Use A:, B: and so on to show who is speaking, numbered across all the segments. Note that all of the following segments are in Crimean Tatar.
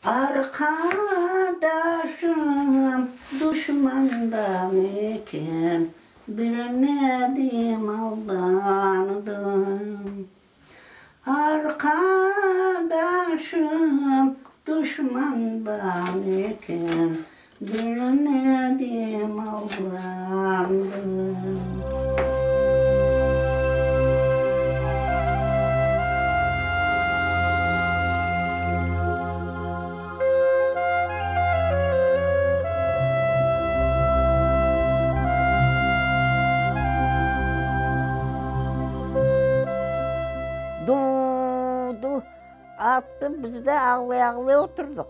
A: Arqadaşım duşmandan eken, Bilmedim, aldandım. Arqadaşım duşmandan eken, Bilmedim, aldandım. Du-du attı, biz de ağlay-ağlay oturdıq.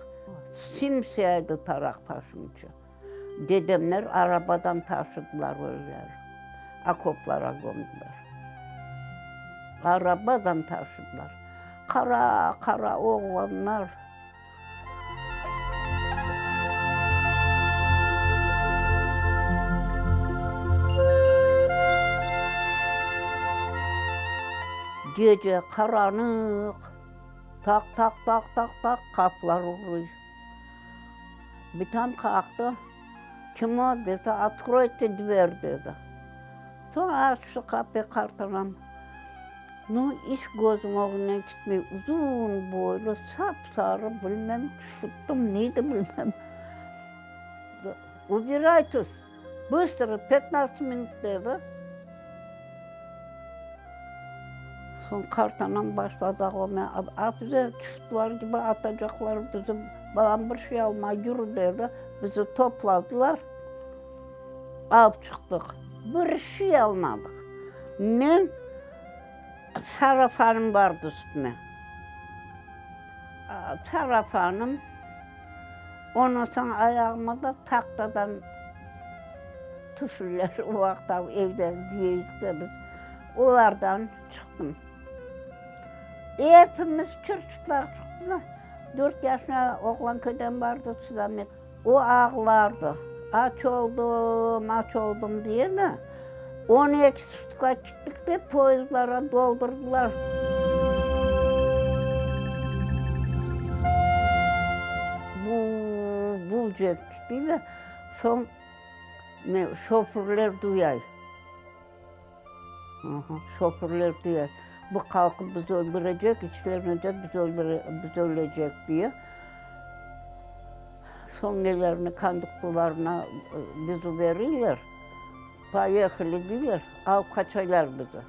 A: Simsiya edi taraq taşımcı. Dedemler arabadan taşıdılar özleri, okoplara gömdiler. Arabadan taşıdılar. Qara-qara oğlanlar. Gece qaranıq, taq-taq-taq-taq-taq qapılar uruy. Bitam qalqtı, Kim o? dedi, Otkroyte dver, dedi. Soñ açtı qapıyı qartanam. Nu, iç közüm ögünden ketmey, uzun boylu, sap-sarı, bilmem, şuttım, neydi bilmem. Ubiraytes, bıstro, petnadtsat minut, dedi. Soñ qartanam başladı ağlamaya, Afize, çufutlar kibi atacaqlar bizi, balam bir şey alma, yürü, dedi. Bizi topladılar, alıp çıqtıq. Bir şey almadıq. Men, sarafanım bardı üstüme. Sarafanım, ondan soñ ayağıma da tahtadan tufliler, o vaqıt evde giyeydik de biz, olardan çıqtım. Epimiz çır-çıplaq çıqtıq da, dört yaşına oğlan köyden bardı, Suzamet. O ağlardı, Aç oldım, aç oldım diye de, on eki sutka kettik de, poyezdlara doldurdılar. Bu, bu cekti de, soñ şoförler duyay. Şoförler diye, bu qalqıp bizi öldürecek, içlerine de biz biz ölecek diye. Soñ nelerini konduktorlarına bizi verirler, poyehali deyler, alıp qaçaylar bizi.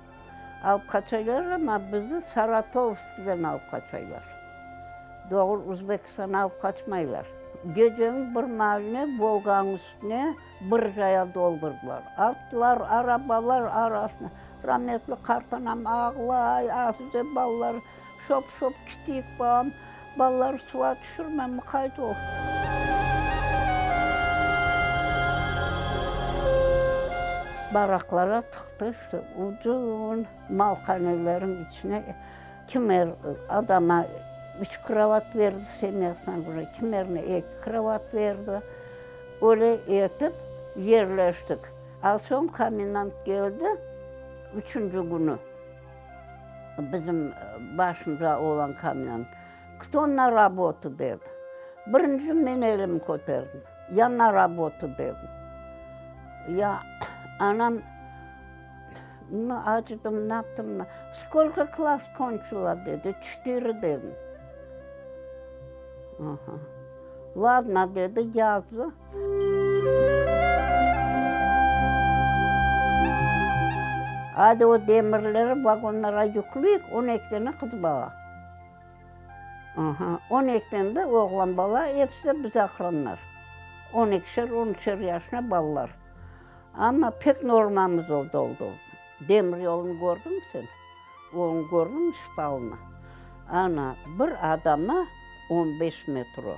A: Alıp qaçaylar amma bizi Saratovskiyden alıp qaçaylar. Doğru Uzbekistan'a alıp qaçmaylar. Geceniñ bir maaline Volganıñ üstüne Bir caya doldurdılar. Atlar, arabalar arasına. Rametli qartanam ağlay, Afize balalar, şop-şop kitiyik balam, balalar suva tüşürme, mıqayt ol. Baraklara tıqtı, işte, uzun malhanelerin içine kimer adama üç krovat berdi semyasına köre, kimerine eki krovat berdi. Öyle etip yerleştik. A soñ komendant keldi, üçünci künü bizim başımıza olğan komendant, Kto na rabotu? dedi. Birinci men elimi köterdim, Ya na rabotu dedim. Ya anam, nu, acıdım, naptım, Skolko klass konçila? dedi, Çetiri dedim. Aha. Ladno, dedi, yazdı. Aydı o demirleri vagonlara yükleyik, on eki tane qız bala. Aha, on eki tane de oğlan bala, episi de biz aqranlar. On ekişer, on üçer yaşına balalar. Amma pek normamız oldı, oldı. Demir yolunı kördiñmi sen? Onı kördiñmi şpalını? Ana, bir adama on beş metro.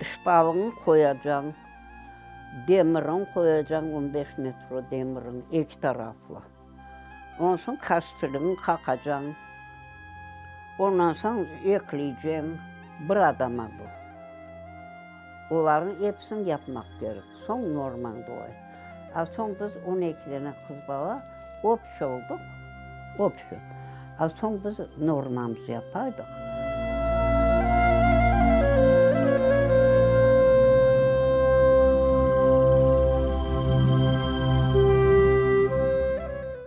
A: Şpalıñı qoyacañ, demiriñ qoyacañ, on beş metro demiriñ, eki taraflı. Ondan soñ kastiliñi qaqacañ, ondan soñ ekleyceñ, bir adama bu. Olarnıñ episini yapmaq kerek, soñ normañ dolay. A soñ biz on eki dene qız bala obşi olduq, obşi. A soñ biz normamızı yapaydıq.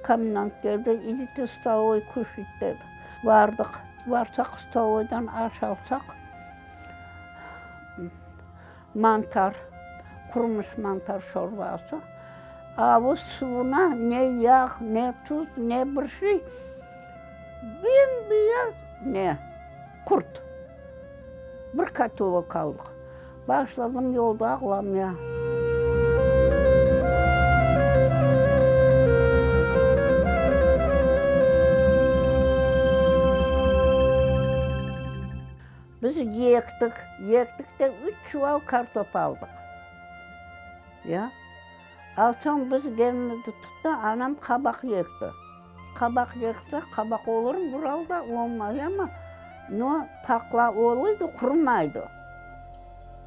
A: Komendant keldi, idite stolovoy kuşat dedi. Bardıq. Barsaq stolovoydan aş alsaq, mantar, qurumış mantar şorbası. Avu suvuna ne yağ, ne tuz, ne bir şey, bem-beyaz ne, qurt. Bir katölok aldıq. Başladım yolda ağlamaya. Biz yektik, yektik de üç çuval kartop aldıq. Ya. Al soñ biz belimizni tuttı, anam qabaq yekti. Qabaq yekti, qabaq olurmı Uralda, olmay amma, no, paqla oluydı, qurumaydı.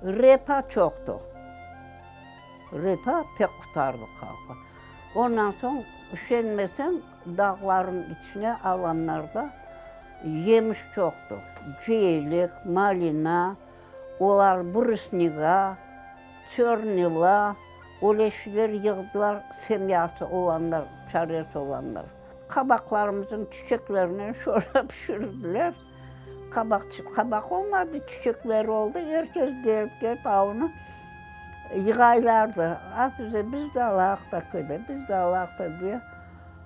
A: Repa çoqtı. Repa pek qutardı halqı. Ondan soñ, üşenmeseñ, dağlarnıñ içine alanlarda yemiş çoqtı. Ceylek, malina, olar brusniga, çörnila, öyle şeyler yığdılar, semyası olanlar, çaresi olanlar. Qabaqlarımıznıñ çiçeklerinen şorba pişirdiler. Qabaq, qabaq olmadı, çiçekler oldı, er kes kelip-kelip avnı yığaylardı. Afize, biz de alaq da köyde, biz de alaq da diye,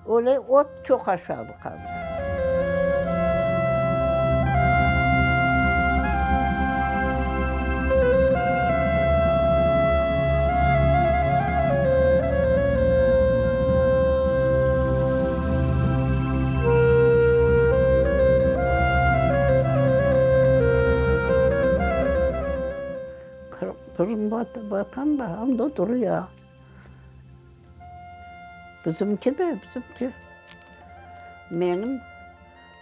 A: öyle ot çoq aşadıq. Qırım vatan da anda duruya. Bizimki de, bizimki. Menim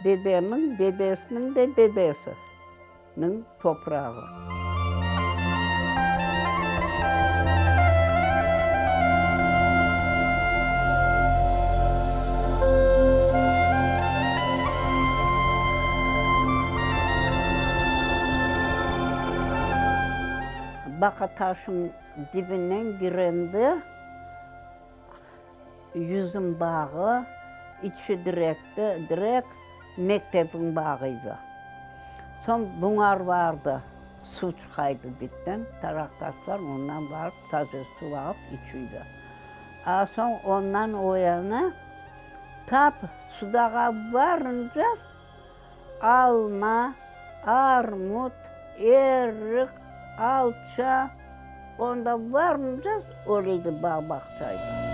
A: dedemniñ dedesiniñ de dedesiniñ toprağı. Baqa taşıñ dibinden kirende yüzüm bağı, içi direkti, direk mektepniñ bağıydı. Soñ buñar vardı, suv çıqaydı dipten, taraqtaşlar ondan barıp taze suv alıp içüydi. A soñ ondan o yana tap Sudağa varınca Alma, armut, erik, alça, onda varmıcaz, öyle edi bağ-bağçaydı.